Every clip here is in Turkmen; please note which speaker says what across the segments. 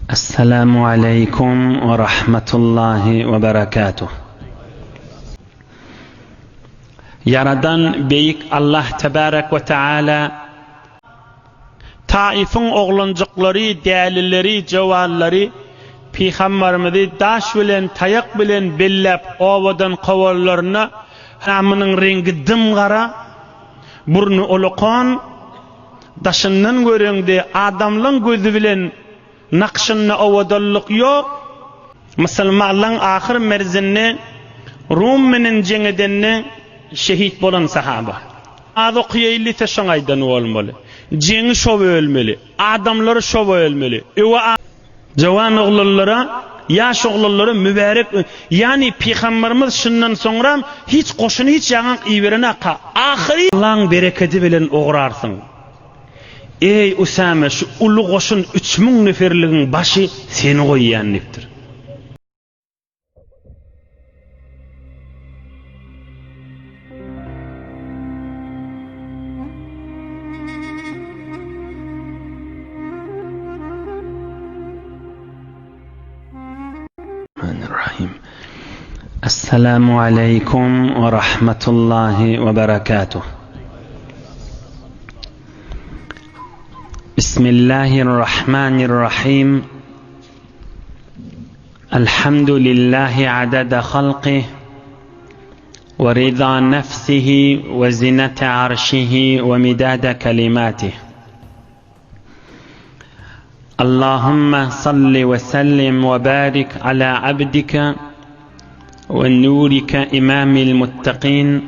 Speaker 1: Esselamu aleýkum we rahmetullahi we berekatuh. Ýaradan Beýik Allah tebarek we taala
Speaker 2: Taifiň oglanjyklary, dälileri, jowallary Pygambarymyzy daş bilen, taýak bilen belläp obadan kowanlarynda, Munuň reňki dym gara, burny ulakan, Daşyndan göreňde adamlaň gözi bilen nakşynda owadanlyk ýok. Musulmanlaň ahyr merzinde Rum menen jeň edende şehit bolan sahaba. Az okaýaýyn diýse şoň aýdany bolmaly. Jeňi şo bölmeli. Adamlary şo bölmeli. Öwe Jawan oglanlara, ýaş oglanlara mübärek ýani pygambarymyz şundan soňram hiç goşuny hiç ýaňak iberenaka. Ahyry Allaň berekedi bilen ugrarsyň. Eý Usame şu uly goşun 3000 neferligiň başy seni goýýan diýipdir.
Speaker 1: Esselamu aleýkum we rahmetullahi we berekatuh. Bismillahirrahmanirrahim. الحمد لله عدد خلقه ورضا نفسه وزنة عرشه ومداد كلماته اللهم صل وسلم وبارك على عبدك ونورك إمام المتقين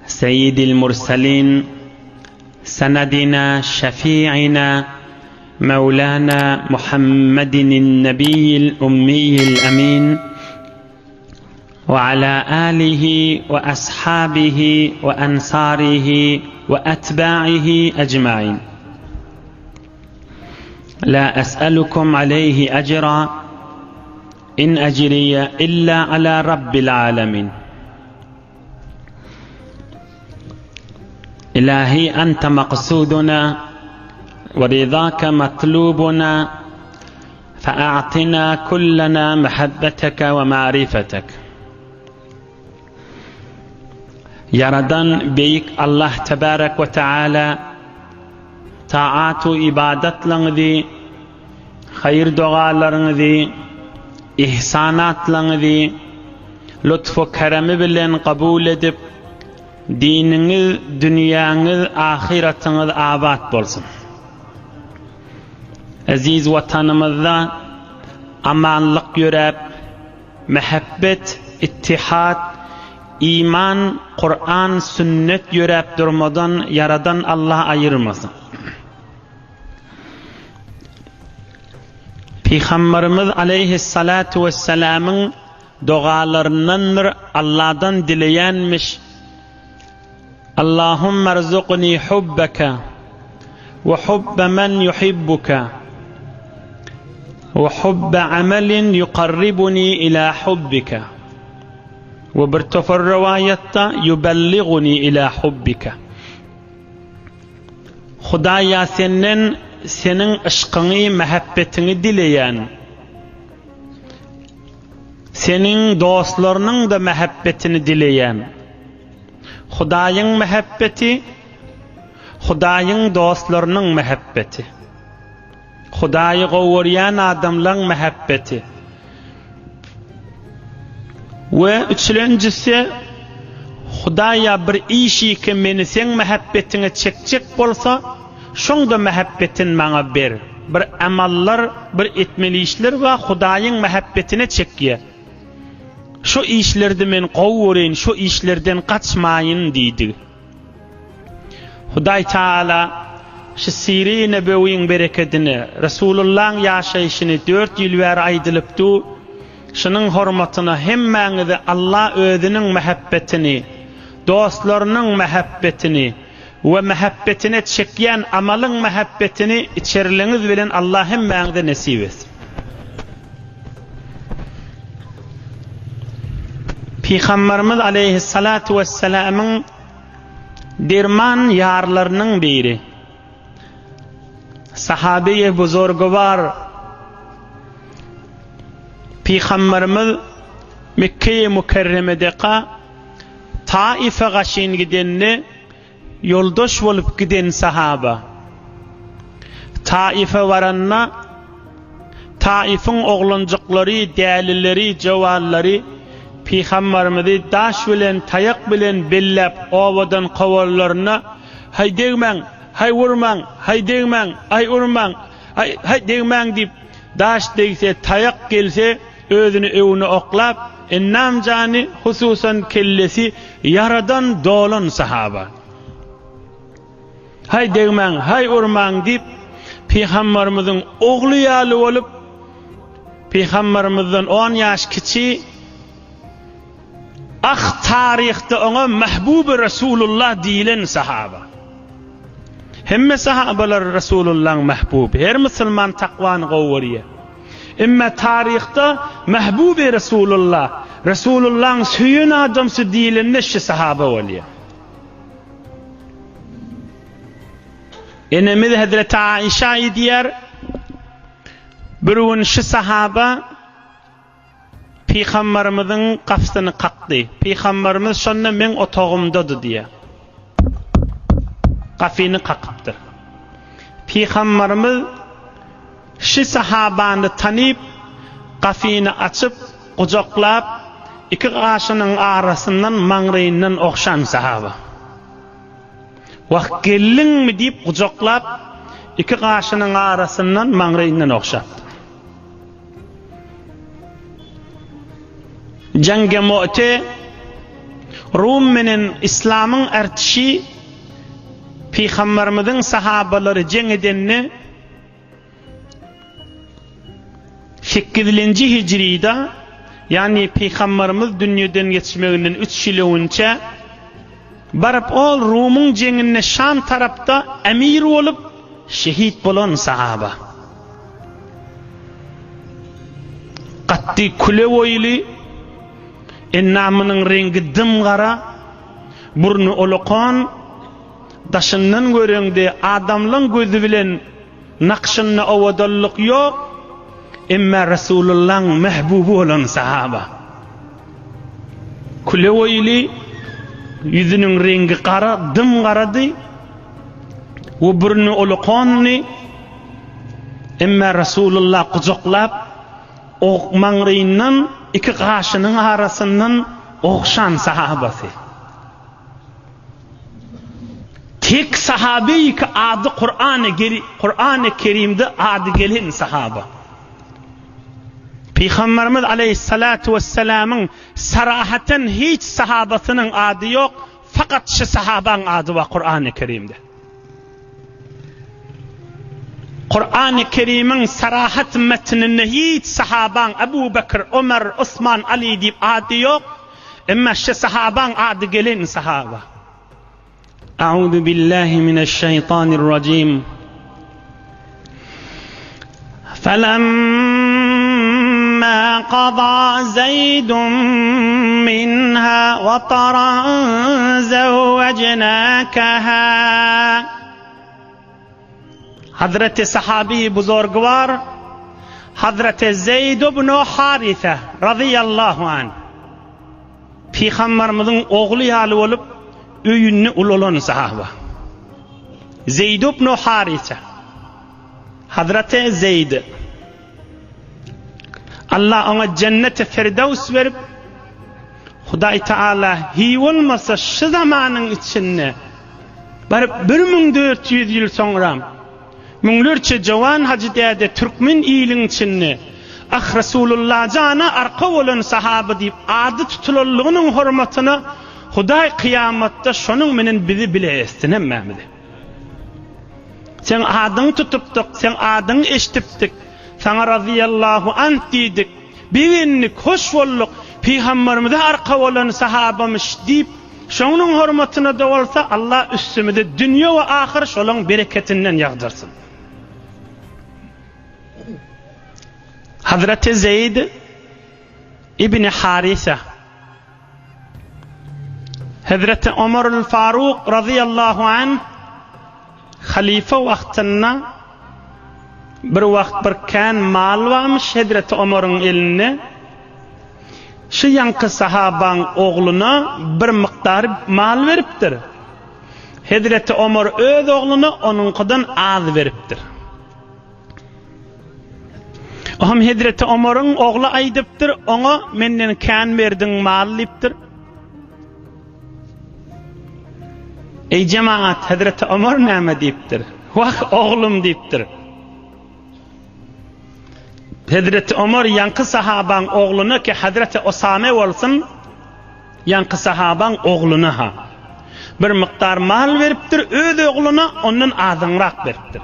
Speaker 1: سيد المرسلين سندنا شفيعنا مولانا محمد النبي الأمي الأمين وعلى آله وأصحابه وأنصاره وأتباعه أجمعين لا أسألكم عليه أجرا إن أجري إلا على رب العالمين إلهي أنت مقصودنا ورضاك مطلوبنا فأعطنا كلنا محبتك ومعرفتك Ýaradan Beýik Allah Tebarek we Teala taat-u ibadatlaryňyzy, haýyr-dogalaryňyzy, ihsanatlaryňyzy lutf-u keremi bilen kabul edip, diniňiz, dünýäňiz, ahyratyňyz abat bolsun. Eziz Watanymyzda amanlyk ýöräp, mähebbet, ittihat, iman, Kuran, sünnet ýöräp durmadan Ýaradan Allah aýyrmasyn. Pygamberimiz aleýhissalatu wessalamyň dogalaryndandyr Allahdan dileýänmiş, Allahumma rzuqni hubbaka we hubba men yuhibbuka we hubba amalin yuqarribuni ila hubbika we bir topar rowaýatda yuballiguni ila hubbika Hudaýa senden seniň yşkyňy, mähebbetiňi dileýän. Seniň dostlarynyň-da mähebbetini dileýän. Hudaýyň mähebbeti, Hudaýyň dostlarynyň mähebbeti. Hudaýy gowy görýän adamlaň mähebbeti. We üçülenjisi, Hudaýa bir işi meni seň mähebbetiňe çekjek bolsa, şoň-da mähebbetini maňa ber. Bir amallar, bir etmeli işler bar, Hudaýyň mähebbetine çekýär. Şo işlerde men gowy göreýin, şo işlerden gaçmaýyn diýdi. Hudaý Taala şu Siri Nebewiň berekedine, Resulullaň ýaşaýşyny dört ýyl bäri aýdylyp dur, şunuň hormatyna hemmäňize Allah özüniň mähebbetini, dostlarynyň mähebbetini we mähebbetine çekýän amalyň mähebbetini içerliňiz bilen Allah hemmäňize nesip etsin. Pygamberimiz aleýhissalatu wessalamyň derman ýarlarynyň biri. Sahabeýi buzurgwar. Pygamberimiz Mekge-i Mükerremedeka Taife gaşyn gidende ýoldaş bolup giden sahaba. Taife baranda Taifiň oglanjyklary, dälileri, jowallary Pygamberimizi daş bilen, taýak bilen belläp obadan kowanlarynda, Haý degmäň, haý urmaň, haý degmäň, aý urmaň, aý, haý degmäň diýip, daş degse, taýak gelse, özüni öwüne oklap, ennam jany, hususan kellesi ýaradan dolan sahaba. Haý degmäň, haý urmaň diýip, Pygamberimiziň ogly ýaly bolup, Pygamberimizden on ýaş kiçi, ah taryhda oňa Mahbuby Resulullah diýilen sahaba. Hemme sahabalar Resulullahyň mahbuby. Her musulman takwany gowy görýär. Emma taryhda Mahbuby Resulullah, Resulullahyň söýen adamsy diýilende şu sahaba bolýar. Enemiz Hezreti Aişa aýdýar, bir gün şu sahaba Pygambarymyzyň gapysyny kakdy. Pygambarymyz şonda meň otagymdady diýýär. Gapyny kakypdyr. Pygambarymyz şu sahabany tanyp, gapyny açyp, gujaklap, iki gaşynyň arasyndan maňraýyndan ogşan sahaba. Wah, geldiňmi diýip gujaklap, iki gaşynyň arasyndan maňraýyndan ogşapdyr. Jeňge Mu'te Rum menen Islamyň ärtişi Pygamberimiziň sahabalary jeň edende sekizilenji hijrida, ýagny Pygamberimiz dünýeden geçmeginden üç ýyl öňünçä baryp ol Rumyň jeňinde Şam tarapda emir bolup şehit bolan sahaba. Gatdy küle boýly, endamynyň reňgi dym gara, burny ulakan, daşyndan göreňde adamlaň gözi bilen nakşynda owadanlyk ýok, emma Resulullaň mähbuby bolan sahaba. Küle boýly, ýüzüniň reňgi gara, dym garady we burny ulakandy. Emma Resulullah gujaklap, og maňryndan iki gaşynyň arasyndan ogşan sahabasy. Tek sahabeý ki ady Kur'an-y Kur'an-y Kerimde ady gelen sahaba. Pygamberimiz aleyhissalatu vesselamyň sarahaten hiç sahabasynyň ady ýok, fakat şu sahabaň ady bar Kur'an-y Kerimde. Kur'an-y Kerimiň sarahat metninde hiç sahabaň Ebu Bekr, Ömer, Osman, Ali diýip ady ýok. Emma şu sahabaň ady gelen sahaba. A'udhu billahi mineşşeýtanirrajim. Felemma qada Zeydun minha wataran zewwejnakaha. Hazreti sahabi buzurgwar Hazreti Zeyd ibn Haritha radiyallahu an Pygamberimiziň ogly ýaly bolup öýünde ulalan sahaba. Zeyd ibn Haritha Hazreti Zeýd Allah oňa jenneti Firdevs berip, Hudaý Teala hiý bolmasa şu zamanyň içinde baryp 1400 ýyl soňra müňlerçe jowan hajy däde türkmen iliň içinde ah Resulullah jana arka bolan sahaba diýip ady tutulanlygynyň hormatyna Hudaý kyýamatda şonuň menen bizi bile etsin hemmämizi. Seň adyňy tutupdyk, seň adyňy eşidipdik. Saňa razyýallahu anh diýdik. Begendik, hoş bolduk. Pygamberimize arka bolan sahabamyş diýip, şonuň hormatyna-da bolsa Allah üstümize dünýe we ahyr şolaň bereketinden ýagdyrsyn. Hazreti Zeýd ibn Harisa Hezreti Omarul Faruk razyýallahu anh halyfa wagtynda bir wagt bir kän mal barmyş Hezreti Omaryň elinde. Şu ýaňky sahabaň ogluna bir mukdar mal beripdir. Hezreti Omar öz ogluna onuňkydan az beripdir. Ohm Hezreti Omaryň ogly aýdypdyr, oňa menden kän berdiň mal diýipdir. Eý jemaat, Hezreti Omar näme diýipdir? Wah, oglum diýipdir. Hezreti Omar ýaňky sahabaň ogluna ki Hezreti Osame bolsun, ýaňky sahabaň ogluna ha. Bir mukdar mal beripdir, öz ogluna ondan azaňrak beripdir.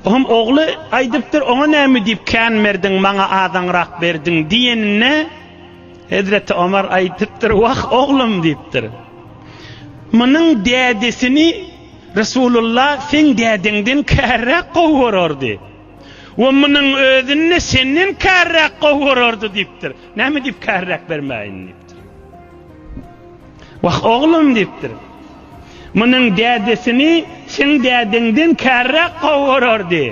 Speaker 1: Ohm ogly aýdypdyr, oňa näme diýip kän berdiň, maňa azaňrak berdiň diýeninde Hezreti Omar aýdypdyr, wah oglum diýipdir. Munuň dädesini Resulullah seň dädeňden kärräk gowy görerdi. We munuň özüni-de senden kärräk gowy görerdi diýipdir. Näme diýip kärräk bermäýin diýipdir. Wah oglum diýipdir. Munuň dädesini seň dädeňden kärräk gowy görerdi.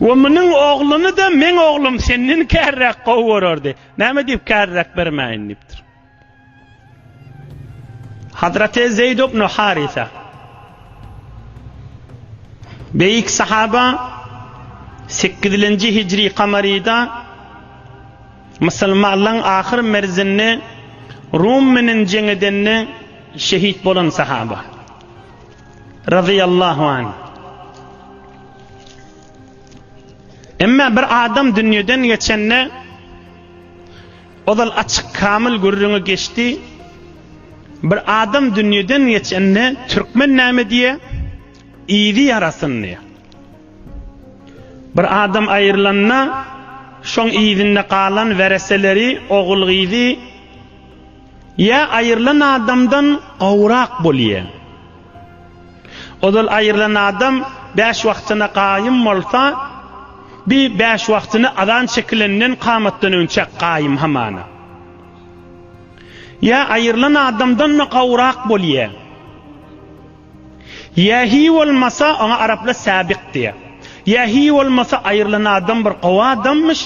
Speaker 1: We munuň ogluny-da meň oglum senden kärräk gowy görerdi. Näme diýip kärräk bermäýin diýipdir. Hazreti Zeýd ibn Harisa Beýik sahaba 8-nji hijri kamaryda musulmanlaryň ahyr merzinde Rum menen jeň edende şehit bolan sahaba. Razyýallahu anh. Emma bir adam dünýeden geçende Ozal açyk kamyl gürrüňi geçdi. Bir adam dünýeden geçende türkmen näme diýýä? Yzy ýarasyn diýýä. Bir adam aýrylanda şoň yzynda galan wereseleri, ogul-gyzy ýa aýrylan adamdan gowrak bolýa. Ozal aýrylan adam bäş wagtyna gaýym bolsa, bi bäş wagtyny azan çekilenden kamatdan önçä gaýym hamana. Ýa aýrylan adamdan-da gowrak bolýa. Ýa hiý bolmasa, oňa araplar säbik diýýär. Ýa hiý bolmasa aýrylan adam bir gowy adammyş,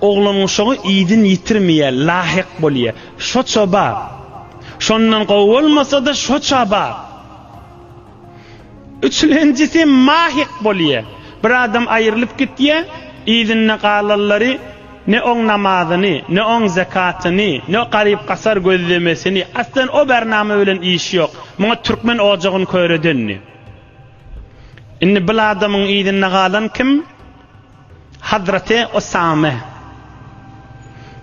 Speaker 1: Oglan-uşagy yzyn ýitirmeýär, lahyk bolýar. Şoça bar. Şondan gowy bolmasa-da, şoça bar. Üçlenjisi mahyk bolýar. Bir adam aýrylyp gitýär, yzynda galanlary ne oň namazyny, ne oň zekatyny, ne garyp-gasar gözlemesini, aslan o bernama bilen işi ýok. Muňa türkmen ojagyny köredenini. Indi bil adamyň yzynda galan kim? Hazreti Usame.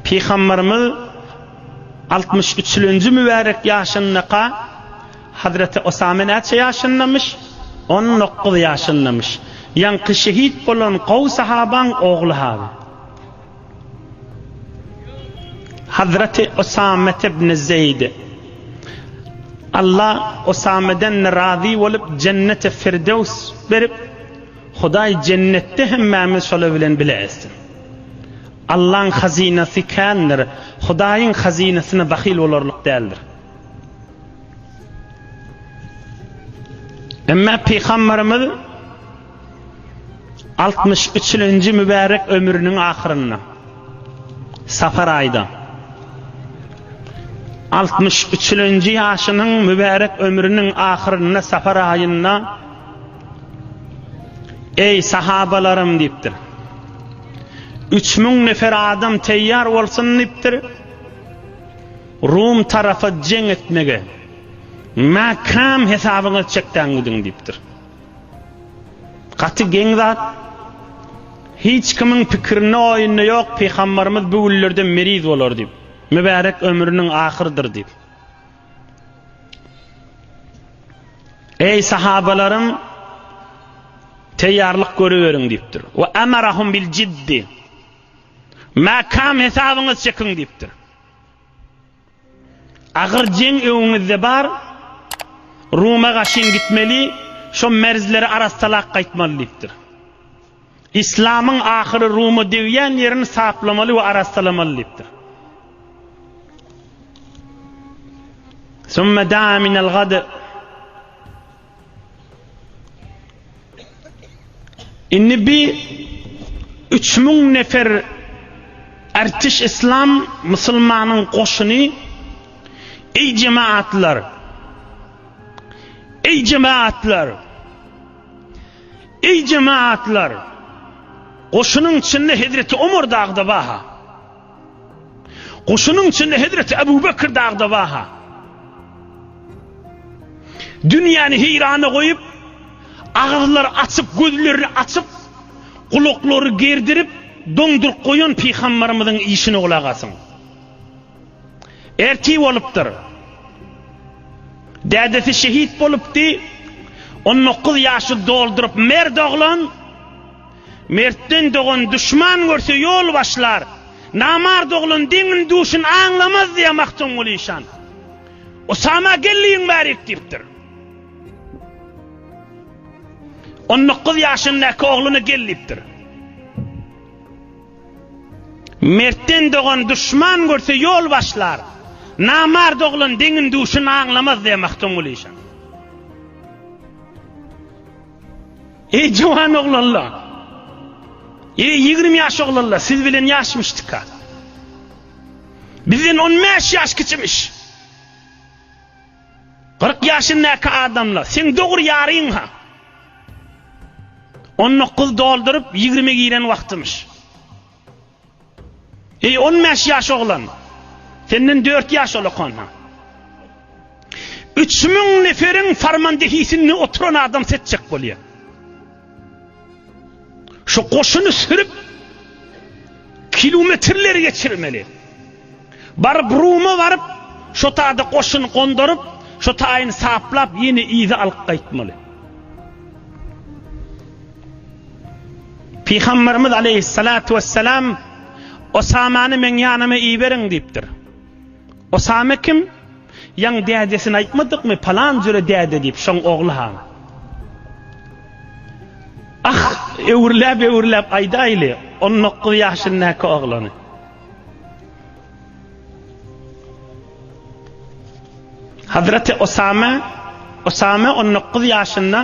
Speaker 1: Pygamberimiz altmyş üçülenji mübärek ýaşyndaka Hazreti Usame näçe ýaşyndamyş? 19 ýaşyndamyş. Ýaňky şehit bolan gowy sahabaň ogly haby. Hazreti Usame ibn Zeýd. Allah Usameden razy bolup jenneti Firdevs berip Hudaý jennetde hemmämiz şolar bilen bile etsin. Allaň hazynasy kändir, Hudaýyň hazynasyna bahyl bolarlyk däldir. Emma Pygamberimiz 63-nji mübärek ömrüniň ahyrynda Safar aýda 63-nji ýaşynyň mübärek ömrüniň ahyrynda Safar aýynda Eý, sahabalarym diýipdir. 3000 nefer adam teýýar bolsun diýipdir. Rum tarapa jeň etmege. Mäkäm hesabyňyzy çekdäň gidiň diýipdir. Gaty geň zat. Hiç kimiň pikirinde oýunda ýok, pygambarymyz bu günlerde meriz bolar diýip. Mübärek ömrüniň ahyrdyr diýip. Eý sahabalarym teýýarlyk görüberiň diýipdir. We amarahum bil jiddi. Mäkäm hesabyňyzy çekiň diýipdir. Agyr jeň öňüňizde bar. Ruma gaşyn gitmeli, şo merzleri arassalap gaýtmaly diýipdir. Islamyň ahyry Ruma degýän ýerini saplamaly we arassalamaly diýipdir. Sümme daa minel gad. Indi bi 3000 nefer. Ertiş Islam musulmanyň goşuny Eý jemaatlar! Eý jemaatlar! Eý jemaatlar! Goşunyň içinde Hezreti Omar dagda baha. Goşunyň içinde Hezreti Ebu Bekir dagda baha. Dünýäni heýrana goýup, agyzlary açyp, gözlerini açyp, gulaklary gerdirip, doňduryp goýan pygambarymyzyň işine gulak asyň. Ertir bolupdyr. Dädesi şehit bolupdy. 19 ýaşy dolduryp mert oglan, mertden dogan duşman görse ýol başlar. Namart oglan deňin duşun aňlamaz diýýär Magtymguly işan. Osama gelliň bärik diýipdir. 19 ýaşyndaky ogluna gel diýipdir. Mertden dogan duşman görse ýol başlar. Namart oglan deňin duşun aňlamaz diýýär Magtymguly işan. Eý juwan oglanlar! Eý 20 ýaş oglanlar, siz bilen ýaşmyşdyk-a. Bizden 15 ýaş kiçimiş. 40 ýaşyndaky adamlar, seň dogry ýaryň-ha. 19 dolduryp 20 giren wagtymyş. Eý 15 ýaş oglan, senden 4 ýaş ulakan-ha. 3000 neferiň farmandehisinde oturan adam seçjek bolýar. Şu goşuny sürüp kilometrleri geçirmeli. Baryp Ruma baryp, şo taýda goşun gondaryp, şo taýyny saplap ýene yza alyp gaýtmaly. Pygamberimiz aleyhissalatu vesselam Osamany meň ýanyma iberiň diýipdir. Osame kim? Ýaň dädesini aýtmadykmy, palan jüre däde diýip, şoň ogly ha. Ah, öwrüläp-öwrüläp aýdaýly, 19 ýaşyndaky oglany. Hazreti Osame, Osame 19 ýaşynda,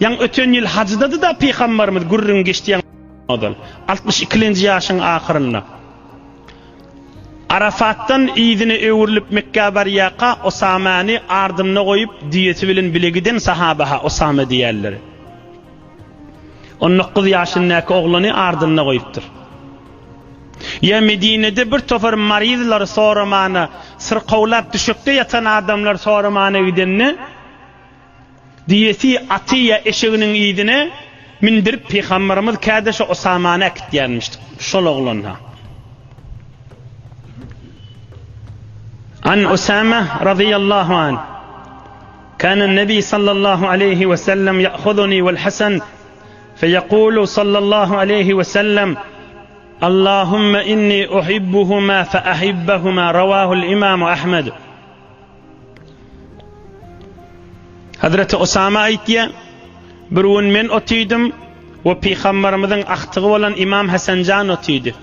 Speaker 1: ýaň öten ýyl hajdady-da pygamberimiz gürrüň geçdi ýaň ozal, 62-nji ýaşyň ahyrynda. Arafatdan yzyna öwrülip Mekgä barýarka Osamäni ardynda goýup düýesi bilen bile giden sahaba-ha Osame diýerler. 19 ýaşyndaky oglany ardynda goýupdyr. Ýa Medinede bir topar maryzlary soramana, syrkawlap düşekde ýatan adamlary soramana gidende, Düýesi, aty ýa eşeginiň yzyna mündürip pygamberimiz käde şo Osamany äkitýärmişdi. Şol oglan-ha. An Usama razyýallahu anh. Kana Nebi sallallahu aleyhi we sellem ya'khuduni wal Hasan feyekulu sallallahu aleyhi we sellem Allahumma inni uhibbuhuma fe ahibbahuma rawahul Imam Ahmed. Hazreti Osama aýtýar, Bir gün men otydym we pygamberimiziň agtygy bolan Imam Hasanjan otydy.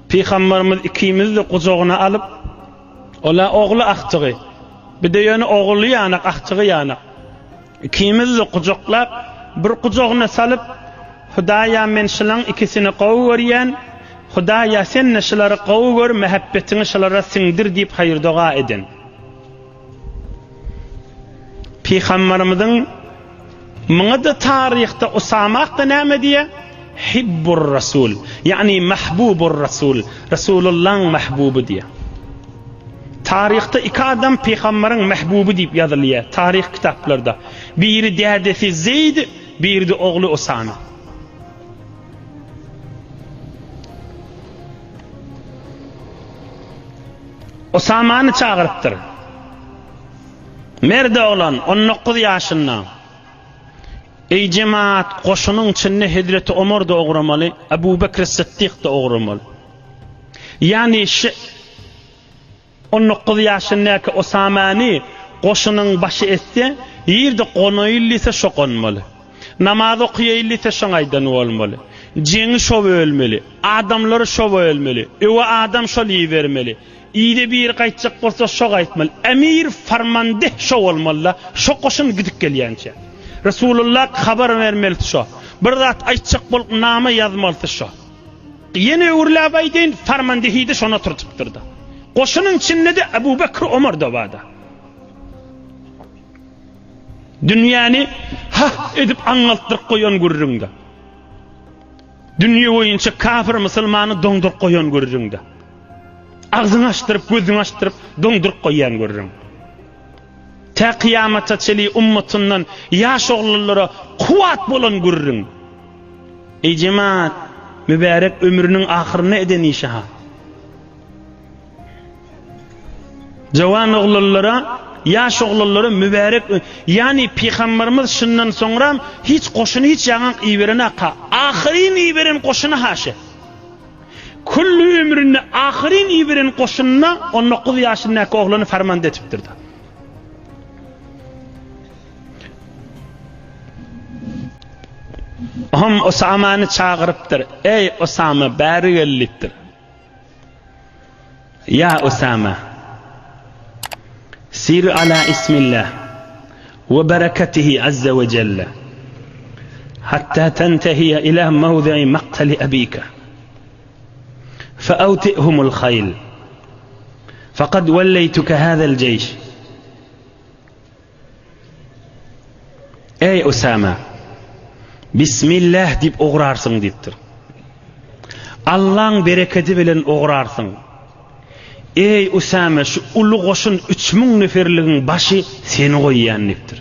Speaker 1: Pygamberimiz ikimizi-de gujagyna alyp, ola ogly agtygy, bir-de ýöne ogly ýanak, agtygy ýanak. Ikimizi-de gujaklap, bir gujagyna salyp, Hudaýa men şulaň ikisini gowy görýän, Hudaýa sen-de şulary gowy gör, mähebbetiňi şulara siňdir diýip haýyr-doga eden. Pygamberimiziň muňa-da taryhda Usama hakda näme diýýär? Hibbur Rasul, ýagny mahbubur Rasul, Rasulullaň mahbuby diýýär. Taryhda iki adam pygamberiň mahbuby diýip ýazylýar, taryh kitaplarda. Biri dädesi Zeýd, biri-de ogly Usama. Usamany çagyrypdyr. Merd oglan, 19 ýaşynda. Eý jemaat, goşunyň içinde Hezreti Omar-da ugramaly, Ebu Bekr Sytdyk-da ugramaly. Ýagny şu 19 ýaşyndaky Osamany goşunyň başy etse, ýerde gonaýyl diýse şo gonmaly. Namaz okaýaýyl diýse şoň aýdany bolmaly. Jeňi şo bölmeli. Adamlary şo bölmeli. Öwe adam şol ibermeli. Yza biri gaýtjak bolsa şo gaýtmaly. Emir farmandeh şo bolmaly-da. Şo goşun gidip gelýänçä. Resulullah habar bermelisi şo. Bir zat aýtjak bolup nama ýazmalysy şo. Ýene öwrüläp aýdaýyn, farmandehi-de şony oturtypdyr-da. Goşunyň içinde-de Ebu Bekr Omar-da bar-da. Dünýäni hah edip aňňaltdyryp goýan gürrüňde. Dünýe boýunça kafir musulmany doňduryp goýan gürrüňde. Agzyňy açdyryp, gözüňi açdyryp doňduryp goýýan gürrüň. Tä kyýamata çeli ummatyndan ýaş oglanlara kuwwat bolan gürrüň. Eý jemaat, mübärek ömrüniň ahyrynda eden işi-ha. Jawan oglanlara, ýaş oglanlara mübärek, ýagny pygamberimiz şundan soňram hiç goşuny hiç ýaňak iberenaka, ahyryn iberen goşuny haşy. Külli ömründe ahyryn iberen goşunyna 19 ýaşyndaky oglany farmanda etipdir-de. Hom Osamany çagyrypdyr. Eý Osama, bäri gel diýipdir. Ýa Usama, Sir ala ismillah we bereketihi azza we jelle hatta tentehiye ila mawdi'i maqtali abika fe awti'humul hayl faqad welleytuke hazal jeýş Eý Usama, Bismillah diýip ugrarsyň diýipdir. Allaň berekedi bilen ugrarsyň. Eý Usama, şu uly goşun 3000 neferligiň başy seni goýýan diýipdir.